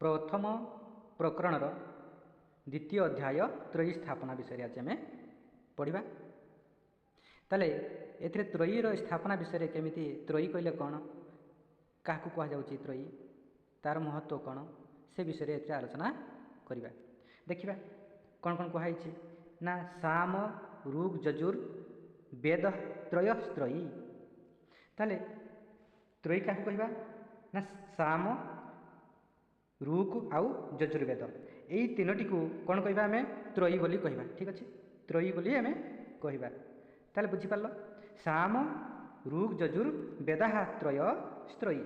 ପ୍ରଥମ ପ୍ରକରଣର ଦ୍ୱିତୀୟ ଅଧ୍ୟାୟ ତ୍ରୟୀ ସ୍ଥାପନା ବିଷୟରେ ଆଜି ଆମେ ପଢ଼ିବା। ତାହେଲେ ଏଥିରେ ତ୍ରୟୀର ସ୍ଥାପନା ବିଷୟରେ କେମିତି, ତ୍ରୟୀ କହିଲେ କ'ଣ, କାହାକୁ କୁହାଯାଉଛି ତ୍ରୟୀ, ତାର ମହତ୍ତ୍ୱ କ'ଣ, ସେ ବିଷୟରେ ଏଥିରେ ଆଲୋଚନା କରିବା। ଦେଖିବା କ'ଣ କ'ଣ କୁହାହେଇଛି ନା ସାମ ଋଗ୍ ଯଜୁର୍ ବେଦ ତ୍ରୟସ୍ତ୍ରୟୀ। ତାହେଲେ ତ୍ରୟୀ କାହାକୁ କହିବା ନା ସାମ ଋକ୍ ଆଉ ଯଜୁର୍ବେଦ, ଏଇ ତିନୋଟିକୁ କ'ଣ କହିବା ଆମେ? ତ୍ରୟୀ ବୋଲି କହିବା। ଠିକ୍ ଅଛି, ତ୍ରୟୀ ବୋଲି ଆମେ କହିବା। ତାହେଲେ ବୁଝିପାରିଲ, ସାମ ଋକ୍ ଯଜୁର୍ ବେଦାହା ତ୍ରୟ ସ୍ତ୍ରୟୀ।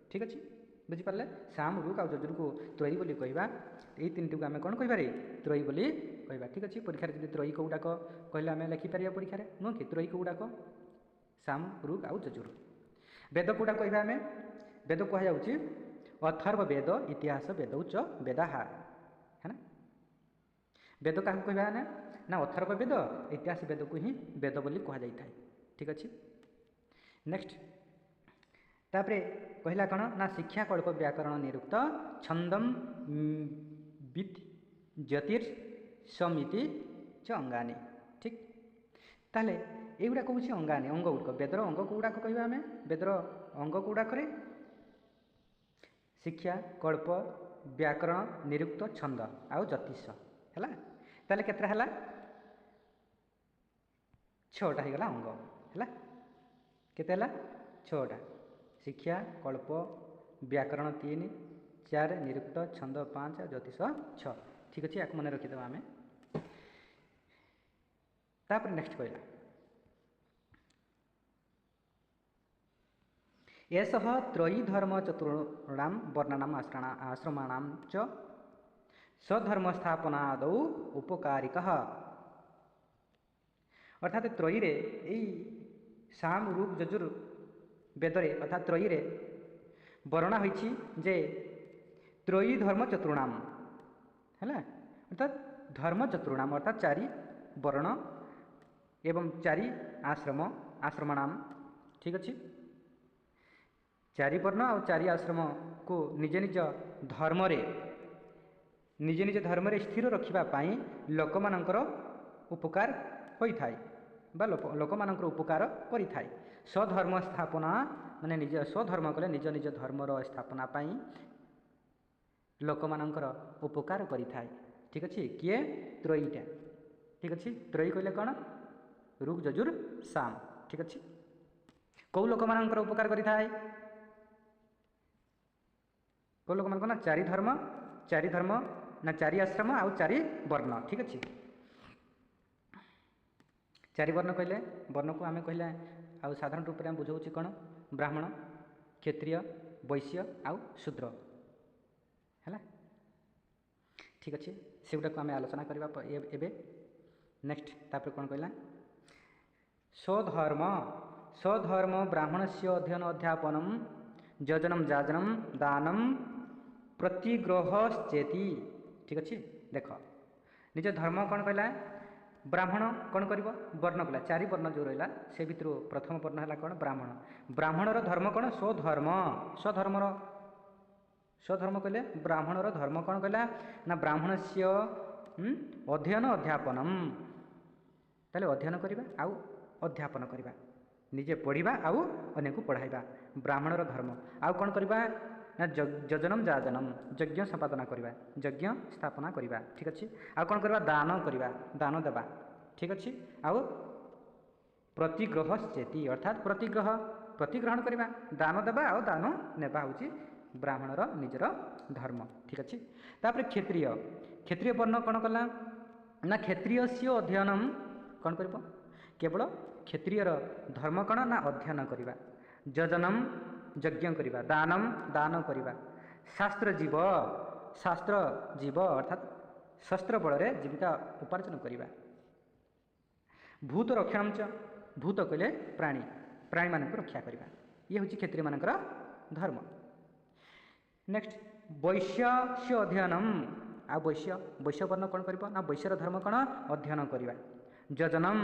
ଠିକ୍ ଅଛି, ବୁଝିପାରିଲେ? ସାମ ଋକ୍ ଆଉ ଯଜୁରକୁ ତ୍ରୟୀ ବୋଲି କହିବା। ଏଇ ତିନିଟିକୁ ଆମେ କ'ଣ କହିବାରେ? ତ୍ରୟୀ ବୋଲି କହିବା। ଠିକ୍ ଅଛି, ପରୀକ୍ଷାରେ ଯଦି ତ୍ରୟୀ କେଉଁଗୁଡ଼ାକ କହିଲେ ଆମେ ଲେଖିପାରିବା ପରୀକ୍ଷାରେ, ନୁହଁ କି? ତ୍ରୟୀ କେଉଁଗୁଡ଼ାକ? ସାମ ଋକ୍ ଆଉ ଯଜୁର। ବେଦ କେଉଁଟା କହିବା ଆମେ? ବେଦ କୁହାଯାଉଛି ଅଥର୍ବ ବେଦ, ଇତିହାସ ବେଦ ଚ ବେଦାହା, ହେଲା। ବେଦ କାହାକୁ କହିବା ନା? ନା ଅଥର୍ବ ବେଦ, ଇତିହାସ ବେଦକୁ ହିଁ ବେଦ ବୋଲି କୁହାଯାଇଥାଏ। ଠିକ୍ ଅଛି, ନେକ୍ସଟ ତାପରେ କହିଲା କ'ଣ ନା ଶିକ୍ଷା କଳ୍ପ ବ୍ୟାକରଣ ନିରୁକ୍ତ ଛନ୍ଦମ୍ ବିତ୍ ଜ୍ୟୋତିର୍ ସମିତି ଚ ଅଙ୍ଗାନି। ଠିକ୍, ତାହେଲେ ଏଇଗୁଡ଼ା କହୁଛି ଅଙ୍ଗାନି, ଅଙ୍ଗ ଗୁଡ଼ିକ। ବେଦର ଅଙ୍ଗ କେଉଁଗୁଡ଼ାକ କହିବା ଆମେ? ବେଦର ଅଙ୍ଗ କେଉଁଗୁଡ଼ାକରେ? ଶିକ୍ଷା, କଳ୍ପ, ବ୍ୟାକରଣ, ନିରୁକ୍ତ, ଛନ୍ଦ ଆଉ ଜ୍ୟୋତିଷ। ହେଲା, ତାହେଲେ କେତେଟା ହେଲା? 6ଟା ହେଇଗଲା ଅଙ୍ଗ। ହେଲା, କେତେ ହେଲା? 6ଟା। ଶିକ୍ଷା, କଳ୍ପ, ବ୍ୟାକରଣ 3, 4 ନିରୁକ୍ତ, ଛନ୍ଦ 5, ଆଉ ଜ୍ୟୋତିଷ 6। ଠିକ୍ ଅଛି, ୟାକୁ ମନେ ରଖିଦେବା ଆମେ। ତାପରେ ନେକ୍ସଟ କହିଲା ଏସହ ତ୍ରୟୀ ଧର୍ମ ଚତୁର୍ଣାମ ବର୍ଣ୍ଣାନାମ ଆଶ୍ରମାଣାମ ଚ ସ୍ୱଧର୍ମ ସ୍ଥାପନାଦୌ ଉପକାରିକଃ। ଅର୍ଥାତ୍ ତ୍ରୟୀରେ ଏଇ ସାମ ଋକ୍ ଯଜୁର୍ ବେଦରେ ଅର୍ଥାତ୍ ତ୍ରୟୀରେ ବର୍ଣ୍ଣନା ହୋଇଛି ଯେ ତ୍ରୟୀ ଧର୍ମ ଚତୁର୍ଣାମ, ହେଲା, ଅର୍ଥାତ୍ ଧର୍ମ ଚତୁର୍ଣାମ ଅର୍ଥାତ୍ 4 ବର୍ଣ୍ଣ ଏବଂ 4 ଆଶ୍ରମ, ଆଶ୍ରମାଣାମ। ଠିକ୍ ଅଛି, 4 ବର୍ଣ୍ଣ ଆଉ 4 ଆଶ୍ରମକୁ ନିଜ ନିଜ ଧର୍ମରେ, ନିଜ ନିଜ ଧର୍ମରେ ସ୍ଥିର ରଖିବା ପାଇଁ ଲୋକମାନଙ୍କର ଉପକାର ହୋଇଥାଏ ବା ଲୋକମାନଙ୍କର ଉପକାର କରିଥାଏ। ସ୍ୱଧର୍ମ ସ୍ଥାପନା ମାନେ ନିଜ ସ୍ୱଧର୍ମ କଲେ ନିଜ ନିଜ ଧର୍ମର ସ୍ଥାପନା ପାଇଁ ଲୋକମାନଙ୍କର ଉପକାର କରିଥାଏ। ଠିକ୍ ଅଛି, କିଏ? ତ୍ରୟୀଟା। ଠିକ୍ ଅଛି, ତ୍ରୟୀ କହିଲେ କ'ଣ? ଋକ୍ ଯଜୁର୍ ସାମ। ଠିକ୍ ଅଛି, କେଉଁ ଲୋକମାନଙ୍କର ଉପକାର କରିଥାଏ? କେଉଁ ଲୋକମାନଙ୍କ ନା 4 ଧର୍ମ, 4 ଧର୍ମ ନା 4 ଆଶ୍ରମ ଆଉ 4 ବର୍ଣ୍ଣ। ଠିକ୍ ଅଛି, 4 ବର୍ଣ୍ଣ କହିଲେ ବର୍ଣ୍ଣକୁ ଆମେ କହିଲେ ଆଉ ସାଧାରଣ ରୂପରେ ଆମେ ବୁଝାଉଛି କ'ଣ? ବ୍ରାହ୍ମଣ, କ୍ଷତ୍ରିୟ, ବୈଶ୍ୟ ଆଉ ଶୂଦ୍ର। ହେଲା, ଠିକ୍ ଅଛି, ସେଗୁଡ଼ାକୁ ଆମେ ଆଲୋଚନା କରିବା ଏବେ। ନେକ୍ସଟ ତାପରେ କ'ଣ କହିଲା? ସ୍ୱଧର୍ମ, ସ୍ୱଧର୍ମ ବ୍ରାହ୍ମଣସ୍ୟ ଅଧ୍ୟୟନ ଅଧ୍ୟାପନମ୍ ଯଜନମ୍ ଯାଜନମ୍ ଦାନମ୍ ପ୍ରତିଗ୍ରହଶ୍ଚେତି। ଠିକ୍ ଅଛି, ଦେଖ ନିଜ ଧର୍ମ କ'ଣ କହିଲା? ବ୍ରାହ୍ମଣ କ'ଣ କରିବ? ବର୍ଣ୍ଣ କଲା, 4 ବର୍ଣ୍ଣ ଯେଉଁ ରହିଲା ସେ ଭିତରୁ ପ୍ରଥମ ବର୍ଣ୍ଣ ହେଲା କ'ଣ? ବ୍ରାହ୍ମଣ। ବ୍ରାହ୍ମଣର ଧର୍ମ କ'ଣ? ସ୍ୱଧର୍ମ। ସ୍ୱଧର୍ମର ସ୍ୱଧର୍ମ କହିଲେ ବ୍ରାହ୍ମଣର ଧର୍ମ କ'ଣ କହିଲା ନା ବ୍ରାହ୍ମଣସ୍ୟ ଅଧ୍ୟୟନ ଅଧ୍ୟାପନମ୍। ତାହେଲେ ଅଧ୍ୟୟନ କରିବା ଆଉ ଅଧ୍ୟାପନ କରିବା, ନିଜେ ପଢ଼ିବା ଆଉ ଅନ୍ୟକୁ ପଢ଼ାଇବା ବ୍ରାହ୍ମଣର ଧର୍ମ। ଆଉ କ'ଣ କରିବା ନା ଯଜନମ୍ ଯାଜନମ୍, ଯଜ୍ଞ ସମ୍ପାଦନା କରିବା, ଯଜ୍ଞ ସ୍ଥାପନା କରିବା। ଠିକ୍ ଅଛି, ଆଉ କ'ଣ କରିବା? ଦାନ କରିବା, ଦାନ ଦେବା। ଠିକ୍ ଅଛି, ଆଉ ପ୍ରତିଗ୍ରହ ଚେତି ଅର୍ଥାତ୍ ପ୍ରତିଗ୍ରହ, ପ୍ରତିଗ୍ରହଣ କରିବା, ଦାନ ଦେବା ଆଉ ଦାନ ନେବା ହେଉଛି ବ୍ରାହ୍ମଣର ନିଜର ଧର୍ମ। ଠିକ୍ ଅଛି, ତାପରେ କ୍ଷତ୍ରିୟ, କ୍ଷତ୍ରିୟ ବର୍ଣ୍ଣ କ'ଣ କଲା ନା କ୍ଷତ୍ରିୟସ୍ୟ ଅଧ୍ୟୟନମ୍ କ'ଣ କରିବ? କେବଳ କ୍ଷତ୍ରିୟର ଧର୍ମ କ'ଣ ନା ଅଧ୍ୟୟନ କରିବା, ଯଜନମ୍ ଯଜ୍ଞ କରିବା, ଦାନମ୍ ଦାନ କରିବା, ଶାସ୍ତ୍ର ଜୀବ, ଶାସ୍ତ୍ର ଜୀବ ଅର୍ଥାତ୍ ଶସ୍ତ୍ର ବଳରେ ଜୀବିକା ଉପାର୍ଜନ କରିବା, ଭୂତ ରକ୍ଷଣମ୍ ଚ, ଭୂତ କହିଲେ ପ୍ରାଣୀ, ପ୍ରାଣୀମାନଙ୍କୁ ରକ୍ଷା କରିବା, ଇଏ ହେଉଛି କ୍ଷତ୍ରିୟମାନଙ୍କର ଧର୍ମ। ନେକ୍ସଟ ବୈଶ୍ୟସ୍ୟ ଅଧ୍ୟୟନମ୍, ଆଉ ବୈଶ୍ୟ, ବୈଶ୍ୟ ବର୍ଣ୍ଣ କ'ଣ କରିବ ନା ବୈଶ୍ୟର ଧର୍ମ କ'ଣ? ଅଧ୍ୟୟନ କରିବା, ଯଜନମ୍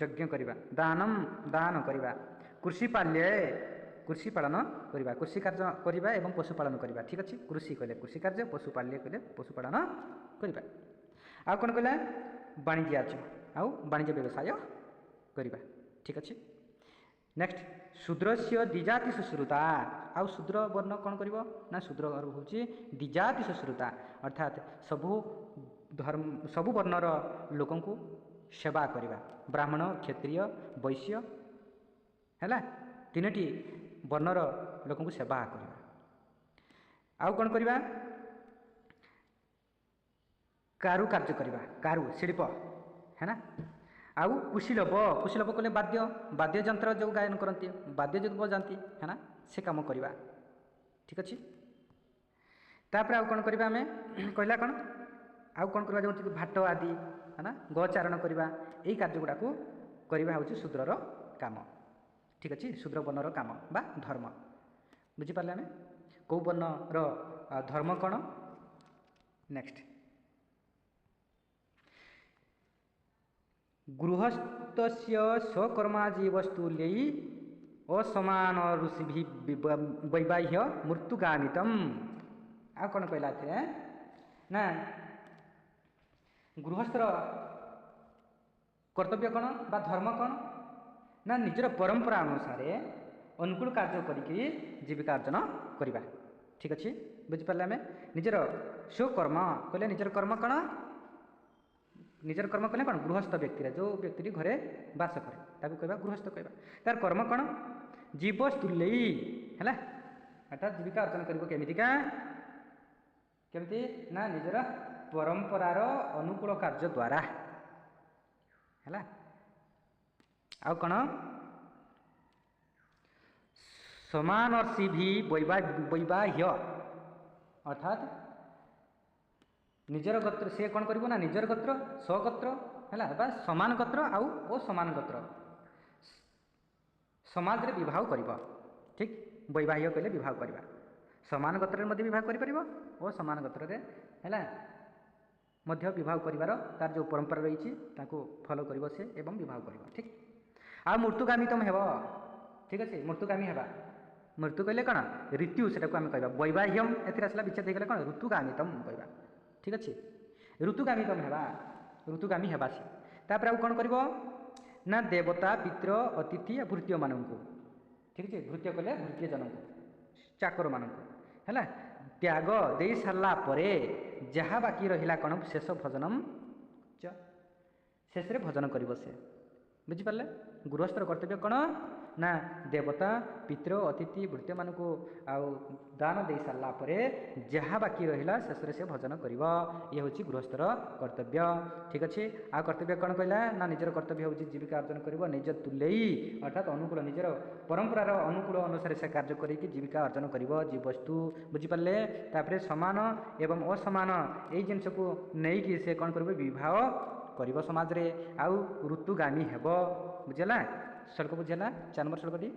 ଯଜ୍ଞ କରିବା, ଦାନମ୍ ଦାନ କରିବା, କୃଷିପାଲ୍ୟେ କୃଷି ପାଳନ କରିବା, କୃଷି କାର୍ଯ୍ୟ କରିବା ଏବଂ ପଶୁପାଳନ କରିବା। ଠିକ୍ ଅଛି, କୃଷି କହିଲେ କୃଷି କାର୍ଯ୍ୟ, ପଶୁପାଳନ କହିଲେ ପଶୁପାଳନ କରିବା। ଆଉ କ'ଣ କହିଲା? ବାଣିଜ୍ୟ, ଆଉ ବାଣିଜ୍ୟ ବ୍ୟବସାୟ କରିବା। ଠିକ୍ ଅଛି। ନେକ୍ସଟ, ଶୂଦ୍ରସ୍ୟ ଦ୍ୱିଜାତି ଶୁଶ୍ରୂଷା। ଆଉ ଶୂଦ୍ର ବର୍ଣ୍ଣ କ'ଣ କରିବ ନା, ଶୂଦ୍ର ହେଉଛି ଦ୍ୱିଜାତି ଶୁଶ୍ରୂଷା, ଅର୍ଥାତ୍ ସବୁ ଧର୍ମ ସବୁ ବର୍ଣ୍ଣର ଲୋକଙ୍କୁ ସେବା କରିବା। ବ୍ରାହ୍ମଣ, କ୍ଷତ୍ରିୟ, ବୈଶ୍ୟ, ହେଲା, ତିନୋଟି ବର୍ଣ୍ଣର ଲୋକଙ୍କୁ ସେବା କରିବା। ଆଉ କ'ଣ କରିବା? କାରୁକାର୍ଯ୍ୟ କରିବା, କାରୁ ଶିଳ୍ପ, ହେଲା। ଆଉ କୁଶିଲବ, କୁଶିଲବ କଲେ ବାଦ୍ୟ, ବାଦ୍ୟଯନ୍ତ୍ର ଯେଉଁ ଗାୟନ କରନ୍ତି, ବାଦ୍ୟ ଯେଉଁ ବଜାନ୍ତି, ହେଲା, ସେ କାମ କରିବା। ଠିକ୍ ଅଛି। ତାପରେ ଆଉ କ'ଣ କରିବା ଆମେ କହିଲା କ'ଣ? ଆଉ କ'ଣ କରିବା? ଯେମିତିକି ଭାଟ ଆଦି, ହେଲା, ଗୋଚାରଣ କରିବା, ଏଇ କାର୍ଯ୍ୟ ଗୁଡ଼ାକୁ କରିବା ହେଉଛି ଶୂଦ୍ରର କାମ। ଠିକ୍ ଅଛି, ଶୂଦ୍ର ବର୍ଣ୍ଣର କାମ ବା ଧର୍ମ। ବୁଝିପାରିଲେ ଆମେ କେଉଁ ବର୍ଣ୍ଣର ଧର୍ମ କ'ଣ? ନେକ୍ସଟ, ଗୃହସ୍ଥସ୍ୟ ସ୍ୱକର୍ମାଜୀବସ୍ତୁଲ୍ୟୈ ଅସମାନ ଋଷିଭି ବୈବାହ୍ୟ ମୃତ୍ୟୁଗାମିତମ୍। ଆଉ କ'ଣ କହିଲା ଏଥିରେ ନା, ଗୃହସ୍ଥର କର୍ତ୍ତବ୍ୟ କ'ଣ ବା ଧର୍ମ କ'ଣ ନା, ନିଜର ପରମ୍ପରା ଅନୁସାରେ ଅନୁକୂଳ କାର୍ଯ୍ୟ କରିକି ଜୀବିକା ଅର୍ଜନ କରିବା। ଠିକ୍ ଅଛି, ବୁଝିପାରିଲେ ଆମେ? ନିଜର ସ୍ୱକର୍ମ କହିଲେ ନିଜର କର୍ମ କ'ଣ? ନିଜର କର୍ମ କହିଲେ କ'ଣ? ଗୃହସ୍ଥ ବ୍ୟକ୍ତିରେ, ଯେଉଁ ବ୍ୟକ୍ତିଟି ଘରେ ବାସ କରେ ତାକୁ କହିବା ଗୃହସ୍ଥ କହିବା। ତାର କର୍ମ କ'ଣ? ଜୀବସ୍ତୁଲ୍ୟୈ, ହେଲା, ଅର୍ଥାତ୍ ଜୀବିକା ଅର୍ଜନ କରିବ କେମିତିକା? କେମିତି ନା, ନିଜର ପରମ୍ପରାର ଅନୁକୂଳ କାର୍ଯ୍ୟ ଦ୍ୱାରା, ହେଲା। ଆଉ କ'ଣ? ସମାନର୍ଷିଭି ବୈବାହ୍ୟ, ଅର୍ଥାତ୍ ନିଜର ଗୋତ୍ର, ସେ କ'ଣ କରିବ ନା, ନିଜର ଗୋତ୍ର, ସ୍ୱଗୋତ୍ର, ହେଲା, ବା ସମାନ ଗୋତ୍ର ଆଉ ଅସମାନ ଗୋତ୍ର ସମାଜରେ ବିବାହ କରିବ। ଠିକ୍, ବୈବାହ୍ୟ କହିଲେ ବିବାହ କରିବା। ସମାନ ଗୋତ୍ରରେ ମଧ୍ୟ ବିବାହ କରିପାରିବ ଓ ସମାନ ଗୋତ୍ରରେ, ହେଲା, ମଧ୍ୟ ବିବାହ କରିବାର ତାର ଯେଉଁ ପରମ୍ପରା ରହିଛି ତାକୁ ଫଲୋ କରିବ ସେ ଏବଂ ବିବାହ କରିବ। ଠିକ୍। ଆଉ ମୃତ୍ୟୁଗାମୀ ତମ ହେବ। ଠିକ୍ ଅଛି, ମୃତ୍ୟୁଗାମୀ ହେବା, ମୃତ୍ୟୁ କହିଲେ କ'ଣ? ଋତୁ, ସେଟାକୁ ଆମେ କହିବା ବୈବାହ୍ୟମ। ଏଥିରେ ଆସିଲା ବିଚ୍ଛେଦ ହେଇଗଲେ କ'ଣ? ଋତୁଗାମିତମ କହିବା। ଠିକ୍ ଅଛି, ଋତୁଗାମିତମ ହେବା, ଋତୁଗାମୀ ହେବା ସେ। ତାପରେ ଆଉ କ'ଣ କରିବ ନା, ଦେବତା, ପିତୃ, ଅତିଥି, ଭୃତ୍ୟମାନଙ୍କୁ। ଠିକ୍ ଅଛି, ଭୃତ୍ୟ କଲେ ଭୃତ୍ୟଜନଙ୍କୁ, ଚାକରମାନଙ୍କୁ, ହେଲା, ତ୍ୟାଗ ଦେଇ ସାରିଲା ପରେ ଯାହା ବାକି ରହିଲା କ'ଣ? ଶେଷ ଭଜନମ ଚ, ଶେଷରେ ଭଜନ କରିବ ସେ। ବୁଝିପାରିଲେ? ଗୃହସ୍ଥର କର୍ତ୍ତବ୍ୟ କ'ଣ ନା, ଦେବତା, ପିତୃ, ଅତିଥି, ଭୃତ୍ୟମାନଙ୍କୁ ଆଉ ଦାନ ଦେଇ ସାରିଲା ପରେ ଯାହା ବାକି ରହିଲା ଶେଷରେ ସେ ଭଜନ କରିବ। ଇଏ ହେଉଛି ଗୃହସ୍ଥର କର୍ତ୍ତବ୍ୟ। ଠିକ୍ ଅଛି। ଆଉ କର୍ତ୍ତବ୍ୟ କ'ଣ କହିଲା ନା, ନିଜର କର୍ତ୍ତବ୍ୟ ହେଉଛି ଜୀବିକା ଅର୍ଜନ କରିବ ନିଜ ତୁଲେଇ, ଅର୍ଥାତ୍ ଅନୁକୂଳ, ନିଜର ପରମ୍ପରାର ଅନୁକୂଳ ଅନୁସାରେ ସେ କାର୍ଯ୍ୟ କରିକି ଜୀବିକା ଅର୍ଜନ କରିବ, ଜୀବସ୍ତୁ। ବୁଝିପାରିଲେ? ତାପରେ ସମାନ ଏବଂ ଅସମାନ ଏଇ ଜିନିଷକୁ ନେଇକି ସେ କ'ଣ କରିବ? ବିବାହ କରିବ ସମାଜରେ, ଆଉ ଋତୁଗାମୀ ହେବ। ବୁଝିଲା ଶ୍ଲୋକ? ବୁଝିଲା 4 ନମ୍ବର ଶ୍ଲୋକଟି?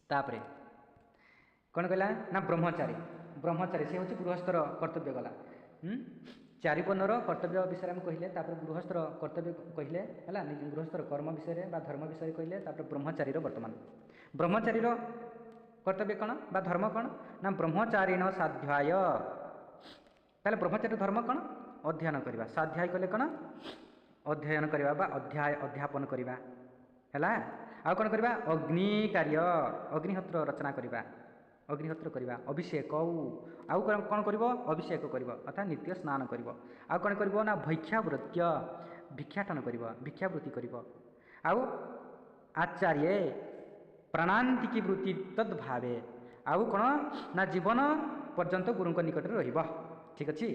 ତାପରେ କ'ଣ କହିଲା ନା, ବ୍ରହ୍ମଚାରୀ, ବ୍ରହ୍ମଚାରୀ ସେ ହେଉଛି ଗୃହସ୍ଥର କର୍ତ୍ତବ୍ୟ ଗଲା। ଚାରି ବର୍ଣ୍ଣର କର୍ତ୍ତବ୍ୟ ବିଷୟରେ ଆମେ କହିଲେ, ତାପରେ ଗୃହସ୍ଥର କର୍ତ୍ତବ୍ୟ କହିଲେ, ହେଲା, ଗୃହସ୍ଥର କର୍ମ ବିଷୟରେ ବା ଧର୍ମ ବିଷୟରେ କହିଲେ। ତାପରେ ବ୍ରହ୍ମଚାରୀର, ବର୍ତ୍ତମାନ ବ୍ରହ୍ମଚାରୀର କର୍ତ୍ତବ୍ୟ କ'ଣ ବା ଧର୍ମ କ'ଣ ନା, ବ୍ରହ୍ମଚାରିଣ ସାଧ୍ୟାୟ। ତାହେଲେ ବ୍ରହ୍ମଚାରୀର ଧର୍ମ କ'ଣ? ଅଧ୍ୟୟନ କରିବା। ସ୍ୱାଧ୍ୟାୟ କଲେ କ'ଣ? ଅଧ୍ୟୟନ କରିବା ବା ଅଧ୍ୟାୟ ଅଧ୍ୟାପନ କରିବା, ହେଲା। ଆଉ କ'ଣ କରିବା? ଅଗ୍ନି କାର୍ଯ୍ୟ, ଅଗ୍ନିହୋତ୍ର ରଚନା କରିବା, ଅଗ୍ନିହୋତ୍ର କରିବା, ଅଭିଷେକ। ଆଉ କ'ଣ କରିବ? ଅଭିଷେକ କରିବ, ଅର୍ଥାତ୍ ନିତ୍ୟ ସ୍ନାନ କରିବ। ଆଉ କ'ଣ କରିବ ନା, ଭୈକ୍ଷାବୃତ୍ୟ, ଭିକ୍ଷାଟନ କରିବ, ଭିକ୍ଷାବୃତ୍ତି କରିବ। ଆଉ ଆଚାର୍ଯ୍ୟ ପ୍ରାଣାନ୍ତିକି ବୃତ୍ତି ତଦ୍ଭାବେ। ଆଉ କ'ଣ ନା, ଜୀବନ ପର୍ଯ୍ୟନ୍ତ ଗୁରୁଙ୍କ ନିକଟରେ ରହିବ। ଠିକ୍ ଅଛି,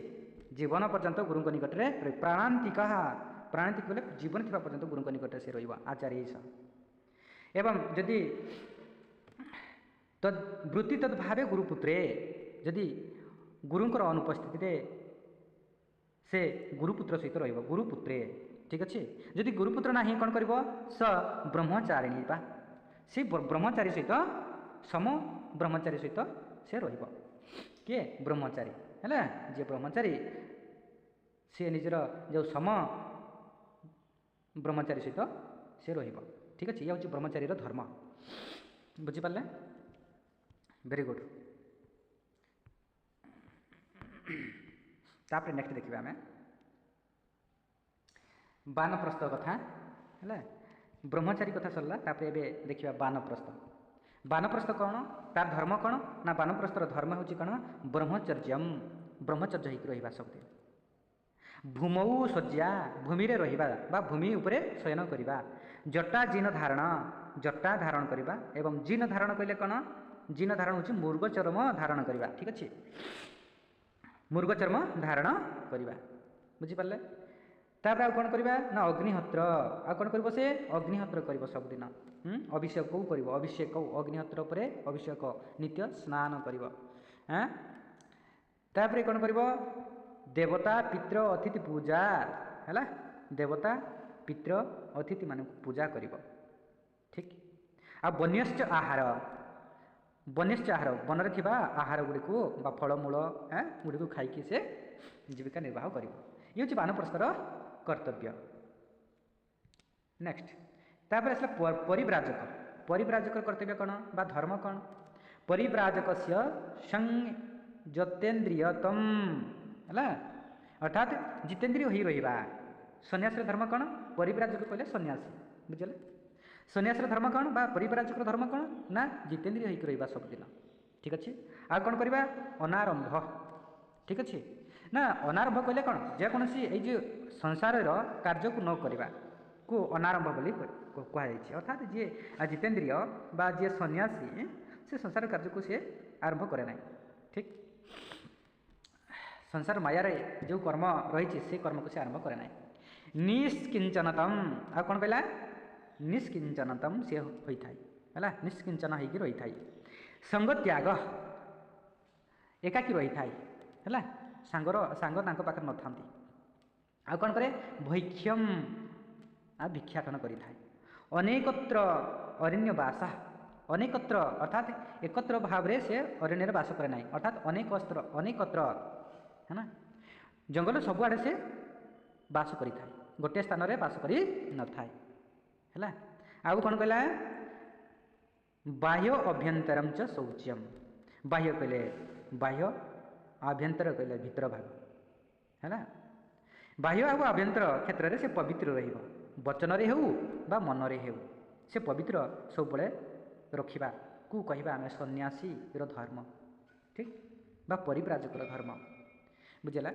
ଜୀବନ ପର୍ଯ୍ୟନ୍ତ ଗୁରୁଙ୍କ ନିକଟରେ, ପ୍ରାଣାନ୍ତିକ, ପ୍ରାଣାନ୍ତିକ ବୋଲେ ଜୀବନ ଥିବା ପର୍ଯ୍ୟନ୍ତ ଗୁରୁଙ୍କ ନିକଟରେ ସେ ରହିବ ଆଚାର୍ଯ୍ୟ ସହ। ଏବଂ ଯଦି ତଦ୍ ବୃତ୍ତି ତଦ୍ଭାବେ ଗୁରୁପୁତ୍ରେ, ଯଦି ଗୁରୁଙ୍କର ଅନୁପସ୍ଥିତିରେ ସେ ଗୁରୁପୁତ୍ର ସହିତ ରହିବ, ଗୁରୁପୁତ୍ରେ। ଠିକ୍ ଅଛି, ଯଦି ଗୁରୁପୁତ୍ର ନାହିଁ କ'ଣ କରିବ? ସ ବ୍ରହ୍ମଚାରିଣୀ ବା ସେ ବ୍ରହ୍ମଚାରୀ ସହିତ, ସମ ବ୍ରହ୍ମଚାରୀ ସହିତ ସେ ରହିବ। କିଏ? ବ୍ରହ୍ମଚାରୀ, ହେଲା। ଯିଏ ବ୍ରହ୍ମଚାରୀ ସିଏ ନିଜର ଯେଉଁ ସମ ବ୍ରହ୍ମଚାରୀ ସହିତ ସେ ରହିବ। ଠିକ୍ ଅଛି, ଇଏ ହେଉଛି ବ୍ରହ୍ମଚାରୀର ଧର୍ମ। ବୁଝିପାରିଲେ? Very good. ତାପରେ ନେକ୍ସଟ ଦେଖିବା ଆମେ ବାନପ୍ରସ୍ଥ କଥା। ହେଲା, ବ୍ରହ୍ମଚାରୀ କଥା ସରିଲା, ତାପରେ ଏବେ ଦେଖିବା ବାନପ୍ରସ୍ଥ। ବାନପ୍ରସ୍ଥ କ'ଣ, ତାର ଧର୍ମ କ'ଣ? ନା ବାନପ୍ରସ୍ଥର ଧର୍ମ ହେଉଛି କ'ଣ? ବ୍ରହ୍ମଚର୍ଯ୍ୟମ୍, ବ୍ରହ୍ମଚର୍ଯ୍ୟ ହେଇକି ରହିବା ସବୁଦିନ। ଭୂମୌ ଶଯ୍ୟା, ଭୂମିରେ ରହିବା ବା ଭୂମି ଉପରେ ଶୟନ କରିବା। ଜଟା ଜିନ ଧାରଣ, ଜଟା ଧାରଣ କରିବା। ଏବଂ ଜିନ ଧାରଣ କହିଲେ କ'ଣ? ଜିନ ଧାରଣ ହେଉଛି ମୃଗ ଚର୍ମ ଧାରଣ କରିବା। ଠିକ୍ ଅଛି, ମୃଗ ଚର୍ମ ଧାରଣ କରିବା, ବୁଝିପାରିଲେ? ତାପରେ ଆଉ କ'ଣ କରିବା ନା ଅଗ୍ନିହୋତ୍ର। ଆଉ କ'ଣ କରିବ ସେ? ଅଗ୍ନିହୋତ୍ର କରିବ ସବୁଦିନ। ଅଭିଷେକ କରିବ, ଅଭିଷେକ, ଅଗ୍ନିହୋତ୍ର ଉପରେ ଅଭିଷେକ, ନିତ୍ୟ ସ୍ନାନ କରିବ। ତାପରେ କ'ଣ କରିବ? ଦେବତା ପିତୃ ଅତିଥି ପୂଜା। ହେଲା, ଦେବତା ପିତୃ ଅତିଥିମାନଙ୍କୁ ପୂଜା କରିବ। ଠିକ୍। ଆଉ ବନ୍ୟଶ୍ଚ ଆହାର, ବନ୍ୟଶ୍ଚ ଆହାର, ବନରେ ଥିବା ଆହାର ଗୁଡ଼ିକୁ ବା ଫଳମୂଳ ଗୁଡ଼ିକୁ ଖାଇକି ସେ ଜୀବିକା ନିର୍ବାହ କରିବ। ଇଏ ହେଉଛି ବାନପ୍ରସ୍ଥର କର୍ତ୍ତବ୍ୟ। ନେକ୍ସଟ, ତାପରେ ଆସିଲା ପରିବ୍ରାଜକ। ପରିବ୍ରାଜକର କର୍ତ୍ତବ୍ୟ କ'ଣ ବା ଧର୍ମ କ'ଣ? ପରିବ୍ରାଜକସ୍ୟ ସଂଯତେନ୍ଦ୍ରିୟତମ୍, ହେଲା, ଅର୍ଥାତ୍ ଜିତେନ୍ଦ୍ରିୟ ହୋଇ ରହିବା। ସନ୍ନ୍ୟାସୀର ଧର୍ମ କ'ଣ? ପରିବ୍ରାଜକ କହିଲେ ସନ୍ନ୍ୟାସୀ, ବୁଝିଲେ? ସନ୍ନ୍ୟାସୀର ଧର୍ମ କ'ଣ ବା ପରିବ୍ରାଜକର ଧର୍ମ କ'ଣ? ନା ଜିତେନ୍ଦ୍ରିୟ ହୋଇକି ରହିବା ସବୁଦିନ। ଠିକ୍ ଅଛି। ଆଉ କ'ଣ କରିବା? ଅନାରମ୍ଭ। ଠିକ୍ ଅଛି ନା, ଅନାରମ୍ଭ କହିଲେ କ'ଣ? ଯେକୌଣସି ଏଇ ଯେଉଁ ସଂସାରର କାର୍ଯ୍ୟକୁ ନ କରିବା କୁ ଅନାରମ୍ଭ ବୋଲି କୁହାଯାଇଛି। ଅର୍ଥାତ୍ ଯିଏ ଜିତେନ୍ଦ୍ରିୟ ବା ଯିଏ ସନ୍ନ୍ୟାସୀ, ସେ ସଂସାର କାର୍ଯ୍ୟକୁ ସିଏ ଆରମ୍ଭ କରେ ନାହିଁ। ଠିକ୍, ସଂସାର ମାୟାରେ ଯେଉଁ କର୍ମ ରହିଛି ସେ କର୍ମକୁ ସେ ଆରମ୍ଭ କରେ ନାହିଁ। ନିଷ୍କିଞ୍ଚନତମ୍, ଆଉ କ'ଣ କହିଲା? ନିଷ୍କିଞ୍ଚନତମ୍ ସିଏ ହୋଇଥାଏ, ହେଲା, ନିଷ୍କିଞ୍ଚନ ହେଇକି ରହିଥାଏ। ସଙ୍ଗ ତ୍ୟାଗ, ଏକାକୀ ରହିଥାଏ, ହେଲା, ସାଙ୍ଗର ସାଙ୍ଗ ତାଙ୍କ ପାଖରେ ନଥାନ୍ତି। ଆଉ କ'ଣ କରେ? ଭୈକ୍ଷ୍ୟମ୍, ଆଉ ଭିକ୍ଷାଟନ କରିଥାଏ। ଅନେକତ୍ର ଅରଣ୍ୟ ବାସ, ଅନେକତ୍ର ଅର୍ଥାତ୍ ଏକତ୍ର ଭାବରେ ସେ ଅରଣ୍ୟରେ ବାସ କରେ ନାହିଁ, ଅର୍ଥାତ୍ ଅନେକତ୍ର, ଅନେକତ୍ର ହେଲା, ଜଙ୍ଗଲ ସବୁଆଡ଼େ ସେ ବାସ କରିଥାଏ, ଗୋଟିଏ ସ୍ଥାନରେ ବାସ କରି ନଥାଏ। ହେଲା, ଆଉ କ'ଣ କହିଲା? ବାହ୍ୟ ଅଭ୍ୟନ୍ତରಂ ଚ ଶୌଚ୍ୟମ୍। ବାହ୍ୟ କହିଲେ ବାହ୍ୟ, ଆଭ୍ୟନ୍ତର କହିଲେ ଭିତର ଭାଗ। ହେଲା, ବାହ୍ୟ ଆଉ ଆଭ୍ୟନ୍ତର କ୍ଷେତ୍ରରେ ସେ ପବିତ୍ର ରହିବ, ବଚନରେ ହେଉ ବା ମନରେ ହେଉ, ସେ ପବିତ୍ର ସବୁବେଳେ ରଖିବାକୁ କହିବା ଆମେ ସନ୍ନ୍ୟାସୀର ଧର୍ମ। ଠିକ୍, ବା ପରିବ୍ରାଜକର ଧର୍ମ। ବୁଝିଲା?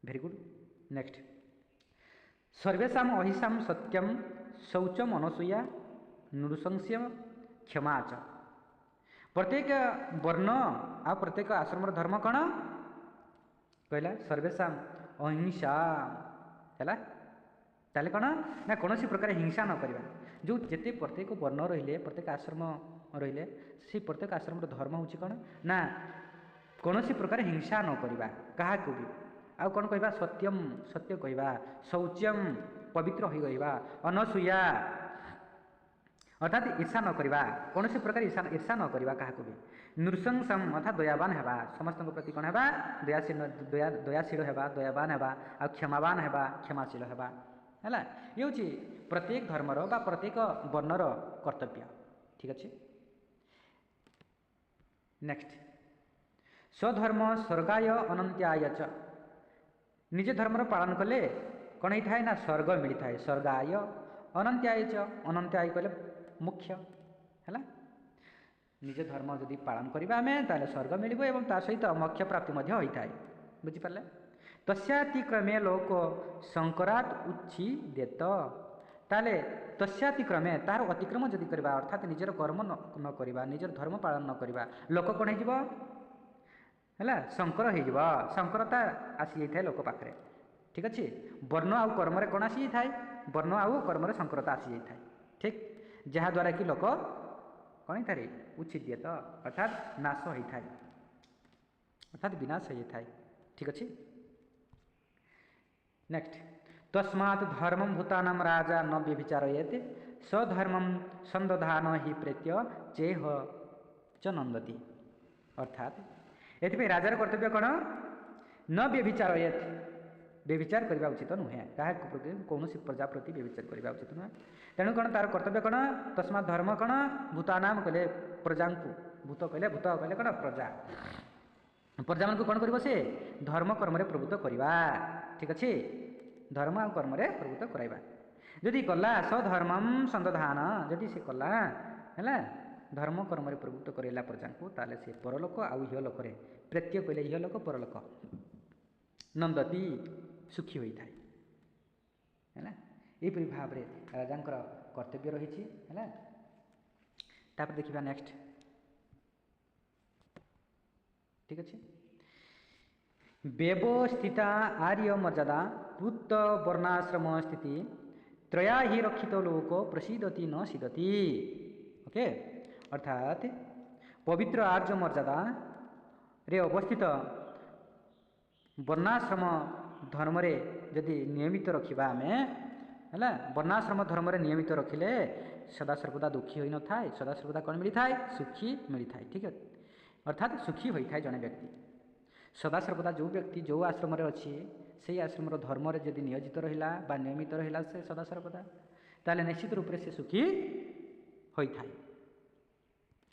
Very good. Next, ସର୍ବେଷାମ ଅହିଂସାମ Satyam ଶୌଚମ Anasuya ନୃଶଂସ୍ୟ କ୍ଷମା ଚ। ପ୍ରତ୍ୟେକ ବର୍ଣ୍ଣ ଆଉ ପ୍ରତ୍ୟେକ ଆଶ୍ରମର ଧର୍ମ କ'ଣ କହିଲା? ସର୍ବେଷାମ ଅହିଂସା। ହେଲା, ତାହେଲେ କ'ଣ ନା କୌଣସି ପ୍ରକାର ହିଂସା ନ କରିବା। ଯେଉଁ ଯେତେ ପ୍ରତ୍ୟେକ ବର୍ଣ୍ଣ ରହିଲେ, ପ୍ରତ୍ୟେକ ଆଶ୍ରମ ରହିଲେ, ସେ ପ୍ରତ୍ୟେକ ଆଶ୍ରମର ଧର୍ମ ହେଉଛି କ'ଣ ନା କୌଣସି ପ୍ରକାର ହିଂସା ନ କରିବା କାହାକୁ ବି। ଆଉ କ'ଣ କହିବା? ସତ୍ୟମ, ସତ୍ୟ କହିବା। ଶୌଚ୍ୟମ, ପବିତ୍ର ହୋଇ ରହିବା। ଅନସୂୟା, ଅର୍ଥାତ୍ ଈର୍ଷା ନ କରିବା, କୌଣସି ପ୍ରକାର ଈର୍ଷା ନ କରିବା କାହାକୁ ବି। ନୃଶଂସମ, ଅର୍ଥାତ୍ ଦୟାବାନ ହେବା, ସମସ୍ତଙ୍କ ପ୍ରତି କ'ଣ ହେବା? ଦୟାଶୀଳ, ଦୟାଶୀଳ ହେବା, ଦୟାବାନ ହେବା, ଆଉ କ୍ଷମାବାନ ହେବା, କ୍ଷମାଶୀଳ ହେବା। ହେଲା, ଇଏ ହେଉଛି ପ୍ରତ୍ୟେକ ଧର୍ମର ବା ପ୍ରତ୍ୟେକ ବର୍ଣ୍ଣର କର୍ତ୍ତବ୍ୟ। ଠିକ୍ ଅଛି। ନେକ୍ସଟ, ସ୍ୱଧର୍ମ ସ୍ୱର୍ଗାୟ ଅନନ୍ତ୍ୟାୟ ଚ। ନିଜ ଧର୍ମର ପାଳନ କଲେ କ'ଣ ହେଇଥାଏ ନା ସ୍ୱର୍ଗ ମିଳିଥାଏ। ସ୍ୱର୍ଗାୟ ଅନନ୍ତ୍ୟାୟ ଚ, ଅନନ୍ତ୍ୟାୟ କହିଲେ ମୁଖ୍ୟ। ହେଲା, ନିଜ ଧର୍ମ ଯଦି ପାଳନ କରିବା ଆମେ ତାହେଲେ ସ୍ୱର୍ଗ ମିଳିବ ଏବଂ ତା ସହିତ ମୋକ୍ଷ ପ୍ରାପ୍ତି ମଧ୍ୟ ହୋଇଥାଏ। ବୁଝିପାରିଲେ? ତସ୍ୟାତିକ୍ରମେ ଲୋକ ଶଙ୍କରାତ ଉଚ୍ଛିଦେତ। ତାହେଲେ ତସ୍ୟାତିକ୍ରମେ, ତାହାର ଅତିକ୍ରମ ଯଦି କରିବା, ଅର୍ଥାତ୍ ନିଜର କର୍ମ ନ କରିବା, ନିଜର ଧର୍ମ ପାଳନ ନ କରିବା, ଲୋକ କ'ଣ ହେଇଯିବ? ହେଲା, ଶଙ୍କର ହେଇଯିବ, ଶଙ୍କରତା ଆସିଯାଇଥାଏ ଲୋକ ପାଖରେ। ଠିକ୍ ଅଛି। ବର୍ଣ୍ଣ ଆଉ କର୍ମରେ କ'ଣ ଆସିଯାଇଥାଏ? ବର୍ଣ୍ଣ ଆଉ କର୍ମରେ ଶଙ୍କରତା ଆସିଯାଇଥାଏ। ଠିକ୍, ଯାହାଦ୍ୱାରା କି ଲୋକ କ'ଣ ହେଇଥାଏ? ଉଚ୍ଛିଦ୍ୟତ, ଅର୍ଥାତ୍ ନାଶ ହୋଇଥାଏ, ଅର୍ଥାତ୍ ବିନାଶ ହୋଇଯାଇଥାଏ। ଠିକ୍ ଅଛି। ନେକ୍ସଟ, ତସ୍ମାତ୍ ଧର୍ମಂ ଭୂତାନାಂ ରାଜା ନ ବ୍ୟଭିଚାରୟେତ୍ ସ୍ୱଧର୍ମಂ ସନ୍ଦଧାନ ହି ପ୍ରେତ୍ୟ ଚେହ ଚ ନନ୍ଦତି। ଅର୍ଥାତ୍ ଏଥିପାଇଁ ରାଜାର କର୍ତ୍ତବ୍ୟ କ'ଣ? ନ ବ୍ୟଭିଚାରୟେତ୍, ବ୍ୟଭିଚାର କରିବା ଉଚିତ ନୁହେଁ, କାହାକୁ ପ୍ରତି, କୌଣସି ପ୍ରଜା ପ୍ରତି ବ୍ୟଭିଚାର କରିବା ଉଚିତ ନୁହେଁ। ତେଣୁ କ'ଣ ତାର କର୍ତ୍ତବ୍ୟ କ'ଣ? ତସ୍ମାତ୍ ଧର୍ମ କ'ଣ? ଭୂତାନାମ କହିଲେ ପ୍ରଜାଙ୍କୁ ଭୂତ କହିଲେ, ଭୂତ କହିଲେ କ'ଣ? ପ୍ରଜା। ପ୍ରଜାମାନଙ୍କୁ କ'ଣ କରିବ ସେ? ଧର୍ମ କର୍ମରେ ପ୍ରବୃତ୍ତ କରିବା। ଠିକ୍ ଅଛି, ଧର୍ମ ଆଉ କର୍ମରେ ପ୍ରବୃତ୍ତ କରାଇବା। ଯଦି କଲା ସଧର୍ମಂ ସନ୍ଦଧାନ, ଯଦି ସେ କଲା ହେଲା ଧର୍ମ କର୍ମରେ ପ୍ରବୃତ୍ତ କରାଇଲା ପ୍ରଜାଙ୍କୁ, ତାହେଲେ ସେ ପରଲୋକ ଆଉ ଇହଲୋକରେ, ପ୍ରେତ୍ୟ କହିଲେ ଇହଲୋକ ପରଲୋକ, ନନ୍ଦତି ସୁଖୀ ହୋଇଥାଏ। ହେଲା, ଏହିପରି ଭାବରେ ରାଜାଙ୍କର କର୍ତ୍ତବ୍ୟ ରହିଛି। ହେଲା, ତାପରେ ଦେଖିବା ନେକ୍ସଟ। ଠିକ୍ ଅଛି, ବ୍ୟବସ୍ଥିତା ଆର୍ୟ ମର୍ଯ୍ୟାଦା ପୃତ ବର୍ଣ୍ଣାଶ୍ରମ ସ୍ଥିତି ତ୍ରୟା ହି ରକ୍ଷିତ ଲୋକ ପ୍ରସିଦତି ନ ସିଦତି। ଓକେ, ଅର୍ଥାତ୍ ପବିତ୍ର ଆର୍ଯ୍ୟ ମର୍ଯ୍ୟାଦାରେ ଅବସ୍ଥିତ ବର୍ଣ୍ଣାଶ୍ରମ ଧର୍ମରେ ଯଦି ନିୟମିତ ରଖିବା ଆମେ, ହେଲା, ବର୍ଣ୍ଣାଶ୍ରମ ଧର୍ମରେ ନିୟମିତ ରଖିଲେ ସଦାସର୍ବଦା ଦୁଃଖୀ ହୋଇନଥାଏ, ସଦାସର୍ବଦା କ'ଣ ମିଳିଥାଏ? ସୁଖୀ ମିଳିଥାଏ। ଠିକ୍ ଅଛି, ଅର୍ଥାତ୍ ସୁଖୀ ହୋଇଥାଏ ଜଣେ ବ୍ୟକ୍ତି ସଦାସର୍ବଦା। ଯେଉଁ ବ୍ୟକ୍ତି ଯେଉଁ ଆଶ୍ରମରେ ଅଛି, ସେଇ ଆଶ୍ରମର ଧର୍ମରେ ଯଦି ନିୟୋଜିତ ରହିଲା ବା ନିୟମିତ ରହିଲା ସେ ସଦାସର୍ବଦା, ତାହେଲେ ନିଶ୍ଚିତ ରୂପରେ ସେ ସୁଖୀ ହୋଇଥାଏ।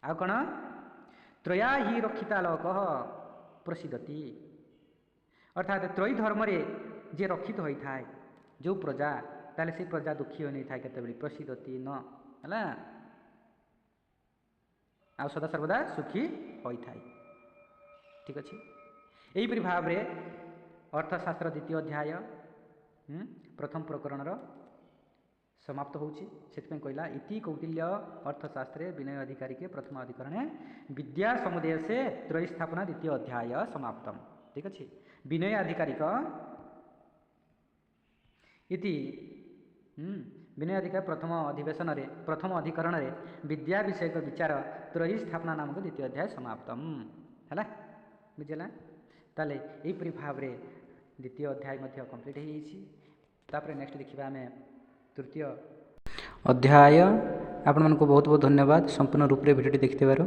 ଆଉ କ'ଣ? ତ୍ରୟା ହି ରକ୍ଷିତା ଲୋକ ପ୍ରସିଦ୍ଧତି, ଅର୍ଥାତ୍ ତ୍ରୟୀ ଧର୍ମରେ ଯିଏ ରକ୍ଷିତ ହୋଇଥାଏ ଯେଉଁ ପ୍ରଜା, ତାହେଲେ ସେଇ ପ୍ରଜା ଦୁଃଖୀ ହୋଇନଥାଏ କେତେବେଳେ, ପ୍ରସିଦ୍ଧତି ନ, ହେଲା, ଆଉ ସଦାସର୍ବଦା ସୁଖୀ ହୋଇଥାଏ। ଠିକ୍ ଅଛି, ଏହିପରି ଭାବରେ ଅର୍ଥଶାସ୍ତ୍ର ଦ୍ୱିତୀୟ ଅଧ୍ୟାୟ ପ୍ରଥମ ପ୍ରକରଣର ସମାପ୍ତ ହେଉଛି। ସେଥିପାଇଁ କହିଲା ଇତି କୌଟିଲ୍ୟ ଅର୍ଥଶାସ୍ତ୍ରେ ବିନୟ ଅଧିକାରୀକେ ପ୍ରଥମ ଅଧିକରଣେ ବିଦ୍ୟା ସମୁଦୟସେ ତ୍ରୟୀ ସ୍ଥାପନା ଦ୍ୱିତୀୟ ଅଧ୍ୟାୟ ସମାପ୍ତମ। ଠିକ୍ ଅଛି, ବିନୟ ଆଧିକାରିକ ଇତି ବିନୟ ଅଧିକାର ପ୍ରଥମ ଅଧିବେଶନରେ ପ୍ରଥମ ଅଧିକରଣରେ ବିଦ୍ୟା ବିଷୟକ ବିଚାର ତ୍ରୟୀ ସ୍ଥାପନା ନାମକ ଦ୍ୱିତୀୟ ଅଧ୍ୟାୟ ସମାପ୍ତମ ହେଲା। ବୁଝିଲା? ତାହେଲେ ଏହିପରି ଭାବରେ ଦ୍ୱିତୀୟ ଅଧ୍ୟାୟ ମଧ୍ୟ କମ୍ପ୍ଲିଟ୍ ହେଇଯାଇଛି। ତାପରେ ନେକ୍ସଟ ଦେଖିବା ଆମେ ତୃତୀୟ ଅଧ୍ୟାୟ। ଆପଣମାନଙ୍କୁ ବହୁତ ବହୁତ ଧନ୍ୟବାଦ ସମ୍ପୂର୍ଣ୍ଣ ରୂପରେ ଭିଡ଼ିଓଟି ଦେଖିଥିବାରୁ।